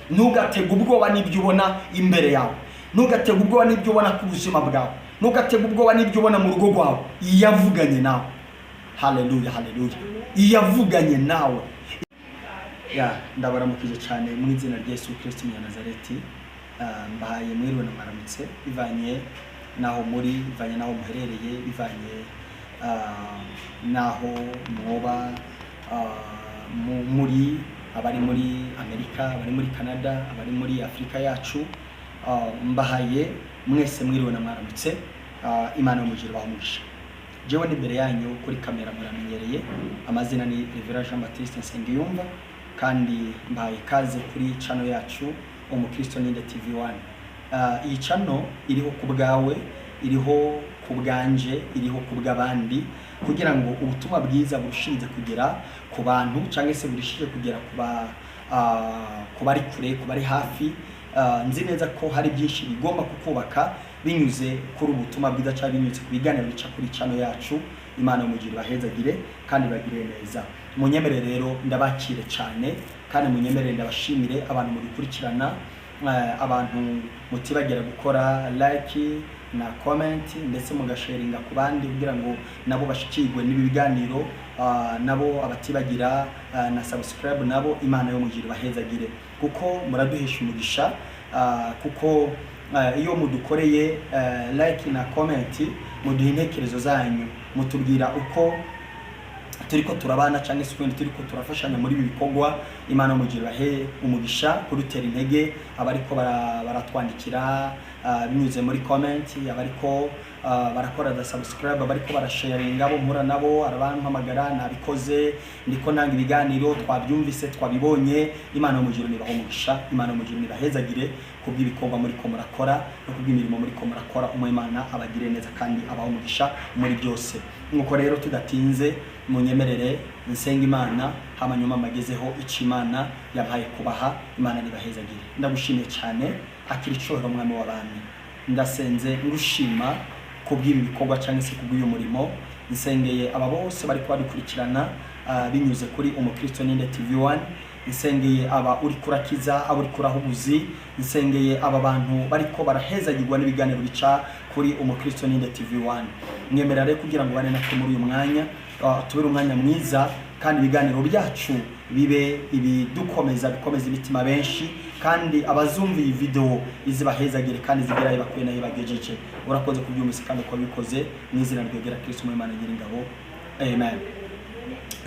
Ntugatege ubwoba n'ibyo ubona imbere yawe, ntugatege ubwoba n'ibyo ubona ku buzima bwawe, ntugatege ubwoba n'ibyo ubona mu rugo rwawe. Iyavuganye nawe, haleluya, haleluya, iyavuganye nawe. Ya, ndabaramukije cyane mu izina rya Yesu Kristo Umunyanazareti. Mbahaye mwiriwe na mwaramutse, bivanye n'aho muri, bivanye n'aho muherereye, bivanye n'aho mwoba muri, abari muri Amerika, abari muri Canada, abari muri Afurika yacu. Mbahaye mwese mwiriwe na mwaramutse. Imana yo mu ijuru ibahe umugisha. Jewe n'imbere yanyu kuri kamera muramenyereye, amazina ni Reverend Jean Baptiste Nsengiyumva, kandi mbahaye kaze kuri channel yacu Umukristo Ninde TV 1. Iyi channel iriho ku bwawe, iriho ku bwanje, iriho ku bw'abandi, kugira ngo ubutumwa bwiza burushirize kugera ku bantu cyangwa se burushije kugera ku bari kure, ku bari hafi. Nzi neza ko hari byinshi bigomba kukubaka binyuze kuri ubutumwa bwiza cyangwa binyuze ku biganiro bica kuri channel yacu. Imana yo mu ijuru ibahezagire kandi bagire neza. Munyemere rero ndabakire cyane, kandi munyemerere ndabashimire abantu mudukurikirana, abantu mutibagira gukora like na comment, ndetse mugasharinga ku bandi kugira ngo nabo bashikirwe n'ibi biganiro, nabo abatibagira na subscribe, nabo Imana yo mu ijuru ibahezagire, kuko muraduhesha umugisha, kuko iyo mudukoreye like na comment, muduha intekerezo zanyu, mutubwira uko turiko turabana cyangwa se ukundi turiko turafashanya muri ibi bikorwa. Imana mu ijuru ibahe umugisha kudutera intege, abariko baratwandikira binyuze muri comment, abariko barakora da subscribe, abariko barasharinga, abo mpura nabo arabampamagara: "Nabikoze, ndiko nanga ibiganiro, twabyumvise, twabibonye." Imana mu ijuru nibahe umugisha, Imana mu ijuru nibahezagire kubw'ibikorwa muriko murakora no kubw'imirimo muriko murakora. Umwimana abagire neza kandi abahe umugisha muri byose. Nuko rero tudatinze, munyemerere nsenga Imana, hama nyuma mbagezeho icyo Imana yampaye kubaha. Imana nibahezagire. Ndagushimiye cyane, akira icyubahiro, Mwami w'abami. Ndasenze ngushima kubw'ibi bikorwa cyangwa se kubw'uyu murimo. Nsengeye aba bose bari kubadukurikirana binyuze kuri Umukristo Ninde TV 1. Nsengeye aba uri kurakiza, aba uri kuraha ubuzi. Nsengeye aba bantu bariko barahezagirwa n'ibiganiro bica kuri Umukristo Ninde TV 1. Mwemerera rero kugira ngo bane natwe muri uyu mwanya, tubere umwanya mwiza, kandi ibiganiro byacu bibe ibidukomeza, bikomeza imitima benshi, kandi abazumva iyi video izibahezagire kandi zigerayo bakwiye nayo bagejeje. Urakoze kubyumvise kandi uko bikoze, mu izina ryogera Kristo mu Imana Nyiringabo, amen.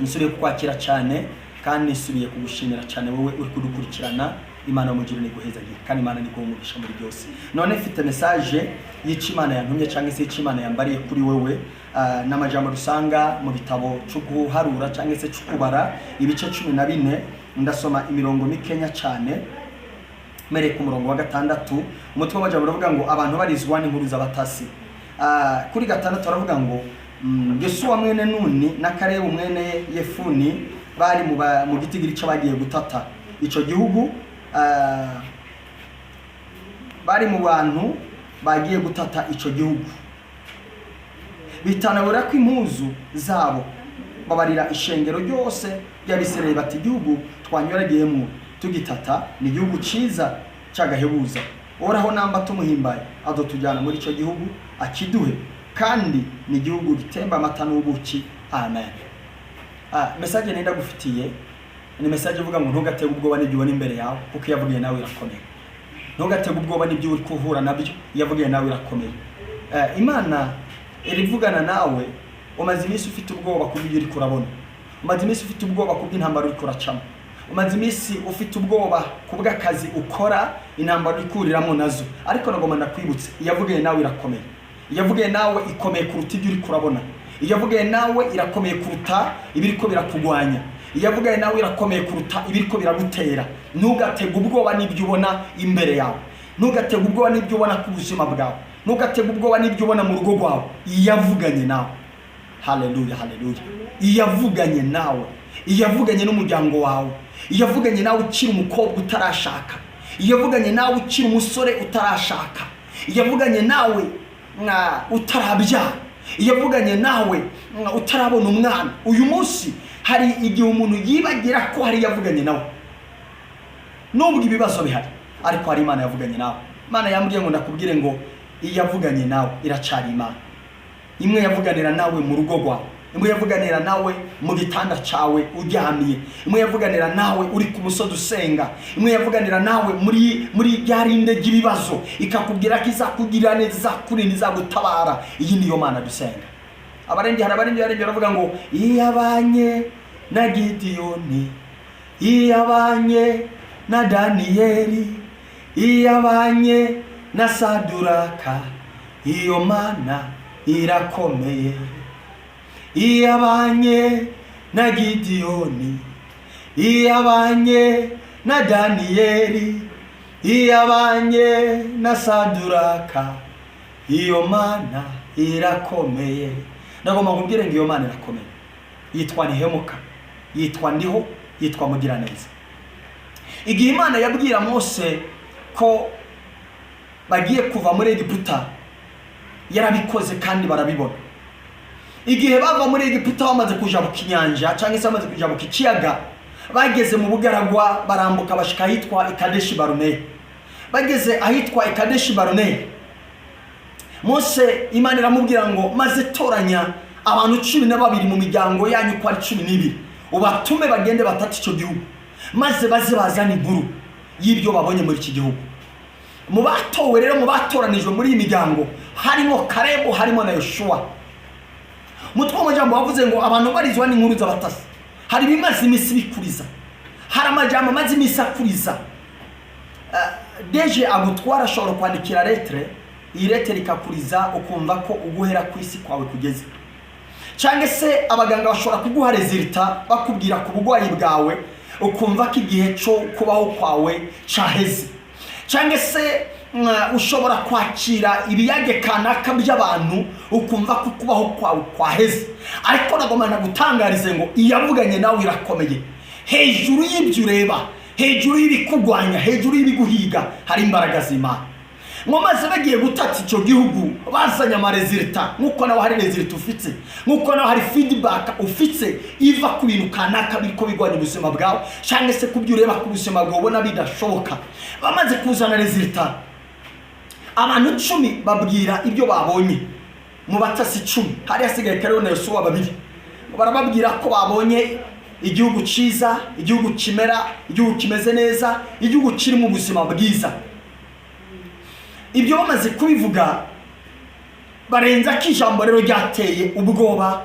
Nsubiye kukwakira cyane kandi nsubiye kugushimira cyane wowe uri kudukurikirana. Imana mu ijuru niguhezagire kandi Imana niguhe umugisha muri byose. None mfite message y'icyo Imana yantumye cyangwa se y'icyo Imana yambariye kuri wewe, n'amajambo dusanga mu gitabo cyo guharura cyangwa se cyo kubara, ibice 14. Ndasoma imirongo mikenya cyane, mereye ku murongo wa 6. Umutwe w'amajambo uravuga ngo "Abantu barizwa n'inkuru z'abatasi". Kuri 6 baravuga ngo Yosuwa mwene Nuni na Kalebu mwene Yefuni bari mu gitigiri c'abagiye gutata ico gihugu, bari mu bantu bagiye gutata ico gihugu, bitanabura ko impuzu zabo, babarira ishengero ryose ry'Abisirayeli bati: "Igihugu twanyuragiyemo tugitata ni igihugu ciza cy'agahebuza. Uhoraho namba tumuhimbaye, azotujyana muri ico gihugu akiduhe, kandi ni igihugu gitemba amata n'ubuki." Amen. Message nenda gufitiye ni message ivuga ngo ntugatege ubwoba n'ibyo ubona imbere yawe, kuko iyo yavugiye nawe irakomeye. Ntugatege ubwoba n'ibyo uri kuhura nabyo, iyo yavugiye nawe irakomeye. Imana irivugana nawe. Umaze iminsi ufite ubwoba kubw'ibyo uri kurabona, umaze iminsi ufite ubwoba kubw'intambara uri kuracamo, umaze iminsi ufite ubwoba kubw'akazi ukora, intambara uri kuriramo nazo. Ariko nagomba ndakwibutse, iyavugiye nawe irakomeye. Iyavugiye nawe ikomeye kuruta ibyo uri kurabona. Iyavugiye nawe irakomeye kuruta ibiriko birakugwanya. Iyavugiye nawe irakomeye kuruta ibiriko biragutera. Ntugatege ubwoba n'ibyo ubona imbere yawe, ntugatege ubwoba n'ibyo ubona ku buzima bwawe, ntugatege ubwoba n'ibyo ubona mu rugo rwawe. Iyavuganye nawe, haleluya, haleluya, iyavuganye nawe, iyavuganye n'umuryango wawe, iyavuganye nawe ukiri umukobwa utarashaka, iyavuganye nawe ukiri umusore utarashaka, iyavuganye nawe utarabyara, iyavuganye nawe utarabona umwana. Uyu munsi hari igihe umuntu yibagira ko hari iyavuganye nawe. Nubwo ibibazo bihari, ariko hari Imana yavuganye nawe. Imana yambwiye ngo ndakubwire ngo iyo yavuganye nawe iracari Imana. Imwe yavuganira nawe mu rugo rwawe, imwe yavuganira nawe mu gitanda cyawe uryamiye, imwe yavuganira nawe uri ku musozi usenga, imwe yavuganira nawe muri rya rinde ry'ibibazo, ikakubwira ko izakugirira neza, izakurinda, izagutabara. Iyi niyo Mana dusenga. Abarenge, hari abarenge barenge baravuga ngo iyabanye na Gidiyoni, iyabanye na Daniyeli, iyabanye na Saduraka, iyo Mana irakomeye. Iyabanye na Gidiyoni, iyabanye na Daniyeli, iyabanye na Saduraka, iyo Mana irakomeye. Ndagomba nkubwire ngo iyo Mana irakomeye. Yitwa Nihemuka, yitwa Ndiho, yitwa Mugiraneza. Igihe Imana yabwira Mose ko bagiye kuva muri Egiputa, yarabikoze kandi barabibona. Igihe bava muri Egiputa, bamaze kujabuka inyanja cyangwa se bamaze kujabuka ikiyaga, bageze mu bugaragwa, barambuka bashika ahitwa Ikadeshi Baruneya. Bageze ahitwa Ikadeshi Baruneya, Mose, Imana iramubwira ngo maze toranya abantu 12 mu miryango yanyu uko ari 12, ubatume bagende batate icyo gihugu, maze baze bazane inkuru y'ibyo babonye muri iki gihugu. Mu batowe rero, mu batoranijwe muri iyi miryango, harimo Karebu, harimo na Yoshuwa. Umutwe w'amajambo wavuze ngo abantu barizwa n'inkuru z'abatasi. Hari ibimaze iminsi bikuriza, hari amajambo amaze iminsi akuriza. Deje agutwara ashobora kwandikira lettre, iyi lettre ikakuriza, ukumva ko uguhera ku isi kwawe kugeze. Cyangwa se abaganga bashobora kuguha résultat, bakubwira ku burwayi bwawe, ukumva ko igihe cyo kubaho kwawe cyaheze. Cyangwa se ushobora kwakira ibiyage kanaka by'abantu, ukumva ko kubaho kwawe kwaheze. Ariko nagomba gutangarize ngo iyavuganye nawe irakomeye. Hejuru y'ibyo ureba, hejuru y'ibikugwanya, hejuru y'ibiguhiga, hari imbaraga z'Imana. Ngo maze bagiye gutata icyo gihugu, bazanye ama résultat, nk'uko nawe hari résultat ufite, nk'uko nawe hari feedback ufite iva ku bintu kanaka biriko bigwanya ubuzima bwawe, cyangwa se ku byo ureba ku buzima bwawe ubona bidashoboka. Bamaze kuzana résultat, abantu 10 babwira ibyo babonye. Mu batasi 10 hari hasigaye Kalebu na Yosuwa babiri. Barababwira ko babonye igihugu cyiza, igihugu kimera, igihugu kimeze neza, igihugu kirimo ubuzima bwiza. Ibyo bamaze kubivuga, barenza ko ijambo rero ryateye ubwoba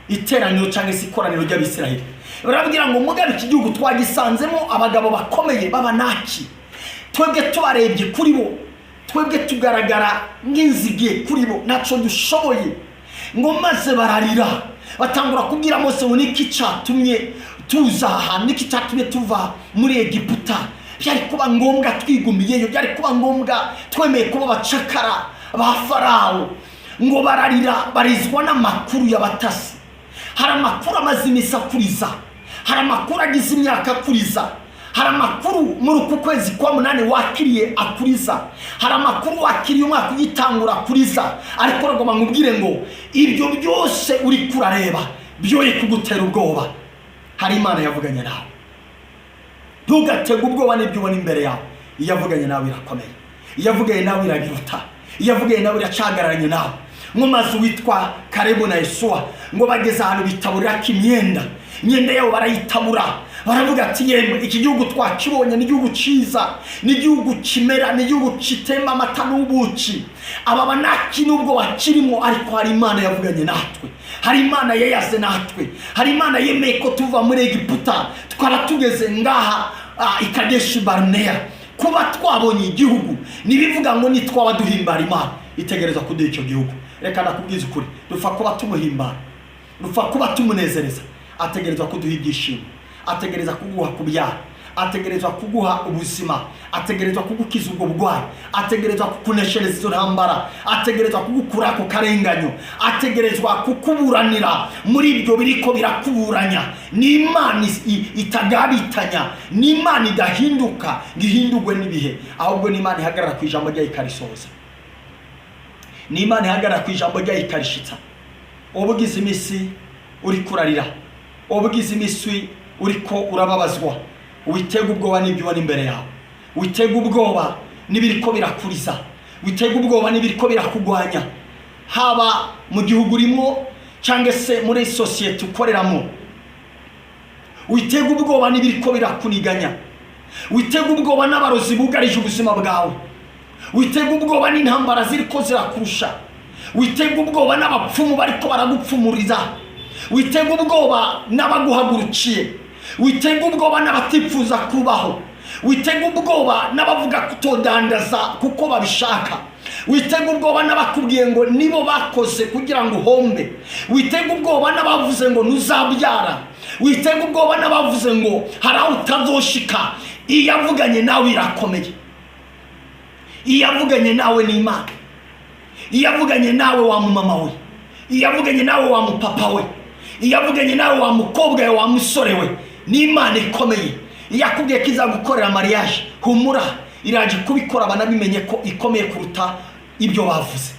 iteraniro cyangwa se ikoraniro ry'Abisiraheli. Barababwira ngo mugabe iki gihugu twagisanzemo abagabo bakomeye b'Abanaki. Twebwe tubarebye kuri bo, twebwe tugaragara nk'inzige kuri bo, ntacyo dushoboye. Ngo maze bararira, batangura kubwira Mose ngo niki cyatumye tuza aha? Niki cyatumye tuva muri Egiputa? Byari kuba ngombwa twigumiyeyo, byari kuba ngombwa twemeye kuba abacakara ba Farawo. Ngo bararira, barizwa n'amakuru y'abatasi. Hari amakuru amaze iminsi akuriza, hari amakuru agize imyaka akuriza, hari amakuru muri uku kwezi kwa munani wakiriye akuriza, hari amakuru wakiriye umwaka ugitangura akuriza. Ariko ragomba nkubwire ngo ibyo byose uri kurareba byoye kugutera ubwoba. Hari Imana yavuganye nawe. Ntugatege ubwoba n'ibyo ubona imbere yawe. Iyo yavuganye nawe irakomeye, iyo yavuganye nawe irabiruta, iyo yavuganye nawe iracagararanye nawe. Nko maze witwa Karebu na Yesuwa ngo bageze ahantu bitaburira ko imyenda, imyenda yabo barayitabura, baravuga ati yemwe, iki gihugu twakibonye, ni igihugu cyiza, ni igihugu kimera, ni igihugu kitemba amata n'ubuki. Aba Banaki nubwo bakirimo, ariko hari Imana yavuganye natwe, hari Imana yayaze natwe, hari Imana yemeye ko tuva muri Egiputa tukaba tugeze ngaha Ikadeshi Baruneya. Kuba twabonye igihugu ntibivuga ngo nitwaba duhimbara Imana itegereza kuduha icyo gihugu. Reka nakubwiza ukuri, dupfa kuba tumuhimbara, dupfa kuba tumunezereza, ategereza kuduha ibyishimo, ategereza kuguha kubyara, ategerezwa kuguha ubuzima, ategerezwa kugukiza ubwo burwayi, ategerezwa kukuneshereza izo ntambara, ategerezwa kugukura ako karenganyo, ategerezwa kukuburanira muri ibyo biriko birakuburanya. Ni Imana itagabitanya, ni Imana idahinduka ngo ihindurwe n'ibihe, ahubwo ni Imana ihagarara ku ijambo ryayo ikarisohoza, ni Imana ihagarara ku ijambo ryayo ikarishitsa. Uba ugize iminsi uri kurarira, uba ugize iminsi uriko urababazwa, witega ubwoba n'ibyo ubona imbere yawe. Witega ubwoba n'ibiriko birakuriza, witega ubwoba n'ibiriko birakugwanya, haba mu gihugu urimo cyangwa se muri sosiyete ukoreramo. Witega ubwoba n'ibiriko birakuniganya, witega ubwoba n'abarozi bugarije ubuzima bwawe, witega ubwoba n'intambara ziriko zirakurusha, witega ubwoba n'abapfumu bariko baragupfumuriza, witega ubwoba n'abaguhagurukiye, witega ubwoba n'abatifuza kubaho, witega ubwoba n'abavuga kutodandaza kuko babishaka, witega ubwoba n'abakubwiye ngo nibo bakoze kugira ngo uhombe, witega ubwoba n'abavuze ngo ntuzabyara, witega ubwoba n'abavuze ngo hari aho utazoshika. Iyo avuganye nawe irakomeye, iyo avuganye nawe ni Imana, iyo avuganye nawe wa mumama we, iyo avuganye nawe wa mupapa we, iyo avuganye nawe wa mukobwa we, wa musore we, ni Imana ikomeye. Iyo akubwiye ko izagukorera mariage, humura, iraje kubikora banabimenye ko ikomeye kuruta ibyo bavuze.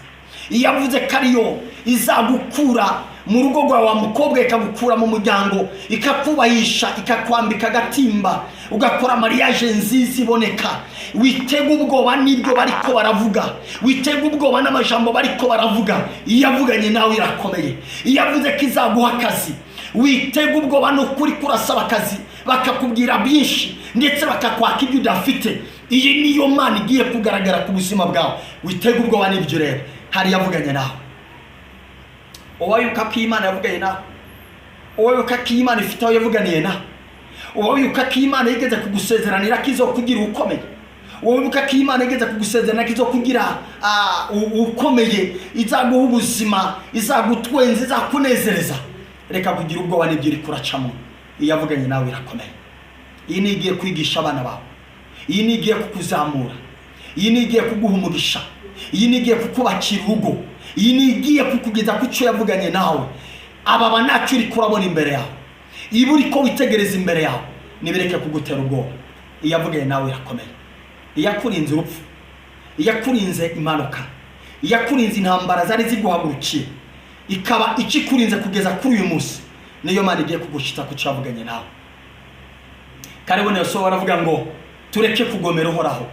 Iyo avuze ko ariyo izagukura mu rugo rwawe wa mukobwa, ikagukura mu muryango, ikakubahisha, ikakwambika agatimba, ugakora mariage nziza iboneka, witega ubwoba n'ibyo bariko baravuga, witega ubwoba n'amajambo bariko baravuga. Iyo avuganye nawe irakomeye. Iyo avuze ko izaguha akazi, witega ubwoba n'ukuri kurasaba akazi bakakubwira byinshi ndetse bakakwaka ibyo udafite. Iyi niyo Mana igiye kugaragara ku buzima bwawe. Witega ubwoba n'ibyo ureba, hari yavuganye nawe. Uba wibuka ko Imana yavuganye nawe, uba wibuka ko Imana ifite aho yavuganiye nawe, uba wibuka ko Imana yigeze kugusezeranira ko izokugira ukomeye, uba wibuka ko Imana yigeze kugusezeranira ko izokugira ukomeye, izaguha ubuzima, izagutwenza, izakunezereza. Reka kugira ubwoba n'ibyo uri kuracamo. Iyo yavuganye nawe irakomeye. Iyi ni igiye kwigisha abana bawe, iyi ni igiye kukuzamura, iyi ni igiye kuguha umugisha, iyi ni igiye kukubakira urugo, iyi ni igiye kukugeza ku cyo yavuganye nawe. Aba ba ntacyo uri kurabona imbere yawe, iba uri ko witegereza imbere yawe, nibireke kugutera ubwoba. Iyo yavuganye nawe irakomeye. Iyo akurinze urupfu, iyo akurinze impanuka, iyo akurinze intambara zari ziguhagurukiye, ikaba ikikurinze kugeza kuri uyu munsi, niyo Mana igiye kugushita ku cyo yavuganye nawe. Karibu Yosuwa baravuga ngo tureke kugomera Uhoraho,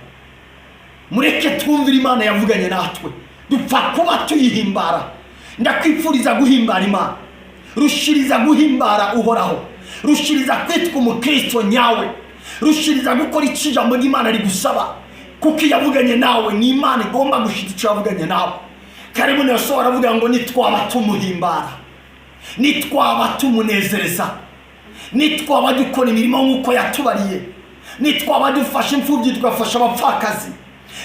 mureke twumvire Imana yavuganye natwe, dupfa kuba tuyihimbara. Ndakwifuriza guhimbara Imana, rushiriza guhimbara Uhoraho, rushiriza kwitwa umukristo nyawe, rushiriza gukora icyo ijambo ry'Imana rigusaba, kuko iyo yavuganye nawe ni Imana igomba gushita icyo yavuganye nawe. Karibu Yosuwa baravuga ngo nitwaba tumuhimbara, nitwaba tumunezereza, nitwaba dukora imirimo nk'uko yatubariye, nitwaba dufasha imfubyi, tugafasha abapfakazi,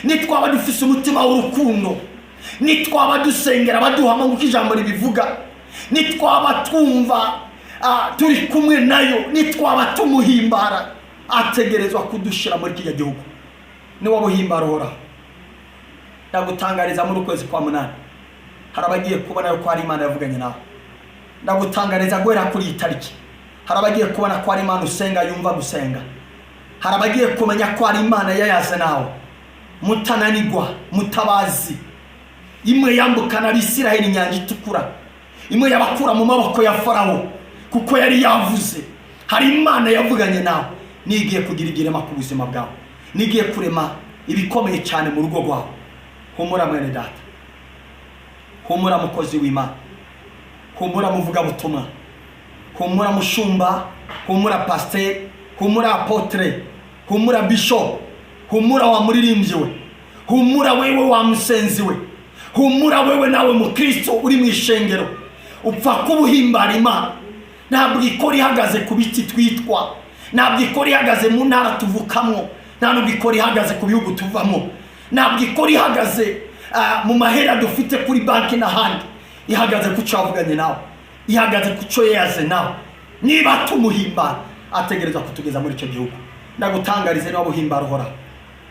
nitwaba dufise umutima w'urukundo, nitwaba dusengera abaduhama nk'uko ijambo ribivuga, nitwaba twumva turi kumwe nayo, nitwaba tumuhimbara, ategerezwa kudushira muri kiriya gihugu. Niwaba uhimbara Uhoraho, ndagutangariza muri ukwezi kwa munani hari abagiye kubona yuko hari Imana yavuganye nawe. Ndagutangariza guhera kuri iyi tariki hari abagiye kubona ko hari Imana usenga yumva gusenga, hari abagiye kumenya ko hari Imana yayaze nawe mutananigwa mutabazi, imwe yambukana Abisiraheli inyanja Itukura, imwe yabakura mu maboko ya Farawo kuko yari yavuze. Hari Imana yavuganye nawe, nigiye kugira igirema ku buzima bwawe, nigiye kurema ibikomeye cyane mu rugo rwawe. Humura mwene data, humura mukozi w'Imana, humura muvugabutumwa, humura mushumba, humura pasiteri, humura apôtre, humura bishop, humura wa muririmbyi we, humura wewe wa musenzi we, humura wewe nawe mukristo uri mu ishengero. Upfa kuba uhimbara Imana. Ntabwo ikora ihagaze ku biti twitwa, ntabwo ikora ihagaze mu ntara tuvukamo, nta nubwo ikora ihagaze ku bihugu tuvamo, ntabwo ikora ihagaze mu mahera dufite kuri banki n'ahandi. Ihagaze ku cyo yavuganye nawe, ihagaze ku cyo yaze nawe. Niba tumuhimbara, ategereza kutugeza muri icyo gihugu. Ndagutangarize, niba uhimbara Uhoraho,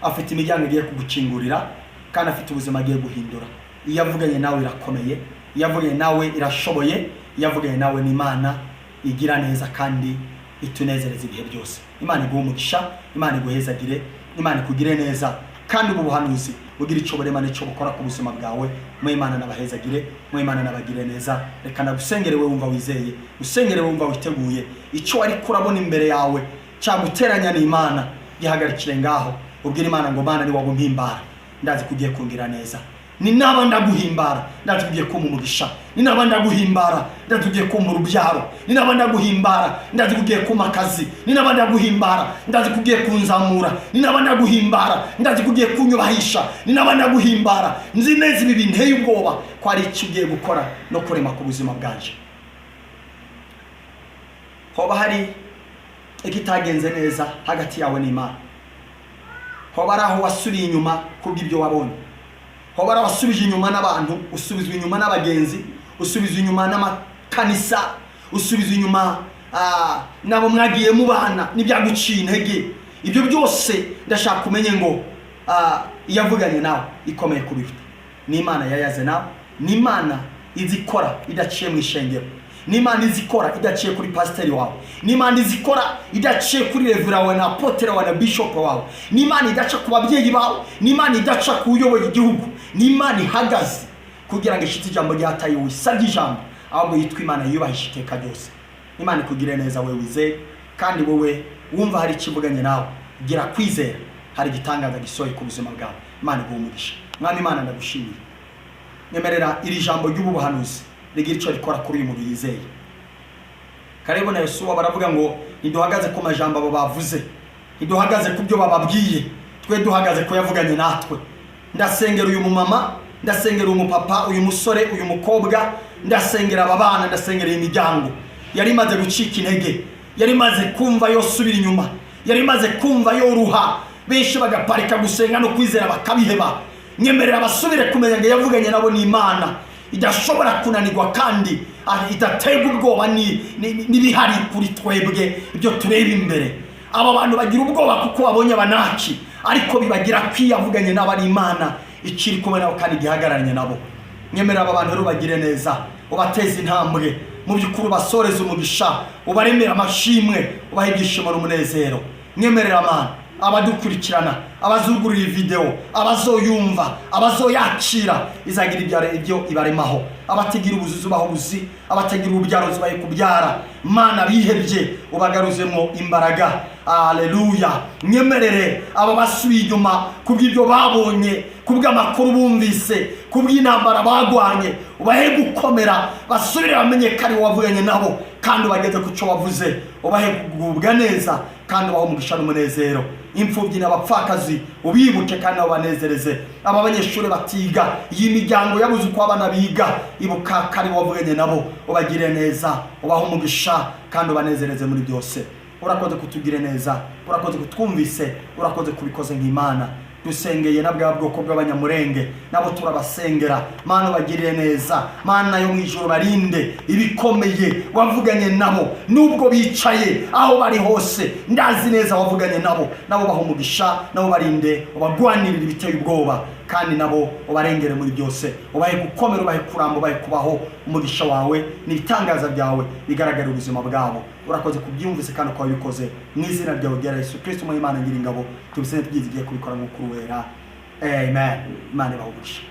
afite imiryango igiye kugukingurira kandi afite ubuzima agiye guhindura. Iyo avuganye nawe irakomeye, iyo avuganye nawe irashoboye, iyo avuganye nawe ni Imana igira neza kandi itunezereza ibihe byose. Imana iguhe umugisha, Imana iguhezagire, Imana ikugire neza, kandi ubu buhanuzi bugira icyo burema n'icyo bukora ku buzima bwawe. Mwe Imana nabahezagire, mwe Imana nabagire neza. Reka ndagusengere we wumva wizeye, usengere wumva witeguye. Icyo wari kurabona imbere yawe cyaguteranya n'Imana, gihagarikire ngaho. Ubwira Imana ngo: "Mana, ni wowe umpimbara, ndazi ko ugiye kungira neza. Ni naba ndaguhimbara, ndazi ko ugiye kumpa umugisha. Ni naba ndaguhimbara, ndazi ko ugiye kumpa urubyaro. Ni naba ndaguhimbara, ndazi ko ugiye kumpa akazi. Ni naba ndaguhimbara, ndazi ko ugiye kunzamura. Ni naba ndaguhimbara, ndazi ko ugiye kunyubahisha. Ni naba ndaguhimbara, nzi neza ibi binteye ubwoba ko ari icyo ugiye gukora no kurema ku buzima bwanje." Hoba hari ikitagenze neza hagati yawe n'Imana? Hoba ari aho wasubiye inyuma kubw'ibyo wabonye? Hoba ari abasubije inyuma n'abantu, usubizwa inyuma n'abagenzi, usubizwa inyuma n'amakanisa, usubizwa inyuma n'abo mwagiye mubana n'ibyaguciye intege? Ibyo byose, ndashaka umenye ngo iyavuganye nawe ikomeye kubiruta. Ni Imana yayaze nawe, ni Imana izi ikora idaciye mu ishengero, ni Imana izi ikora idaciye kuri pasiteri wawe, ni Imana izi ikora idaciye kuri reverend wawe na apôtre wawe na bishop wawe, ni Imana idaca ku babyeyi bawe, ni Imana idaca ku uyoboye igihugu. Ni Imana ihagaze kugira ngo ishitse ijambo ryataye wisabye ijambo, ahubwo yitwa Imana yiyubahisha iteka ryose. Imana ikugire neza, wewe wizeye, kandi wowe wumva hari icyo ivuganye nawe, gira kwizera, hari igitangaza gisohoye ku buzima bwawe. Imana iguhe umugisha. Mwami Imana, ndagushimiye. Nyemerera iri jambo ry'ubu buhanuzi rigira icyo rikora kuri uyu muntu yizeye. Kalebu na Yosuwa baravuga ngo: "Ntiduhagaze ku majambo abo bavuze, ntiduhagaze ku byo bababwiye, twe duhagaze ko yavuganye natwe." Ndasengera uyu mumama, ndasengera uyu mupapa, uyu musore, uyu mukobwa, ndasengera aba bana, ndasengera iyi miryango yari imaze gucika intege, yari imaze kumva yosubira inyuma, yari imaze kumva yoruha, benshi bagaparika gusenga no kwizera bakabiheba. Nyemerera basubire kumenya ngo yavuganye nabo ni Imana idashobora kunanirwa kandi idaterwa ubwoba n'ibihari kuri twebwe, ibyo tureba imbere. Aba bantu bagira ubwoba kuko babonye Abanaki, ariko bibagira ko iyo yavuganye nabo ari Imana ikiri kumwe nabo kandi igihagararanye nabo. Nyemerera aba bantu rero bagire neza, ubateze intambwe mu by'ukuri, ubasoreze umugisha, ubaremere amashimwe, ubahe ibyishimo n'umunezero. Nyemerera, Mana, abadukurikirana, abazugurura iyi video, abazoyumva, abazoyakira, izagira ibyo ibaremaho. Abatagira ubuzuzi ubaho ubuzi, abatagira urubyaro ubahe kubyara. Mana, bihebye ubagaruzemo imbaraga. Aleluya! Nyemerere aba basubiye inyuma kubw'ibyo babonye, kubw'amakuru bumvise, kubw'intambara bagwanye, ubahe gukomera, basubire bamenye ko ari wowe wavuganye nabo kandi ubageze ku cyo wavuze. Ubahe kugubwa neza kandi ubahe umugisha n'umunezero. Imfubyi n'abapfakazi ubibuke kandi nabo banezereze. Aba banyeshuri batiga, iyi miryango yabuze uko abana biga, ibuka ko ari wowe wavuganye nabo, ubagire neza, ubahe umugisha kandi ubanezereze muri byose. Urakoze kutugire neza, urakoze kutwumvise, urakoze kubikoze nk'Imana. Dusengeye na bwa bwoko bw'Abanyamurenge, nabo turabasengera. Mana, ubagirire neza. Mana yo mu ijuru, barinde ibikomeye. Wavuganye nabo, nubwo bicaye aho bari hose, ndazi neza wavuganye nabo. Nabo baha umugisha, nabo barinde, ubagwanirire ibiteye ubwoba, kandi nabo ubarengere muri byose, ubahe gukomera, ubahe kuramba, ubahe kubaho. Umugisha wawe n'ibitangaza byawe bigaragara ubuzima bwabo. Urakoze kubyumvise kandi ukaba ubikoze. Mu izina ryawe rya Yesu Kristo, mu Imana nyiringabo, tubisene tubyizigiye kubikora nk'uko wera. Amen. Imana ibahe umugisha.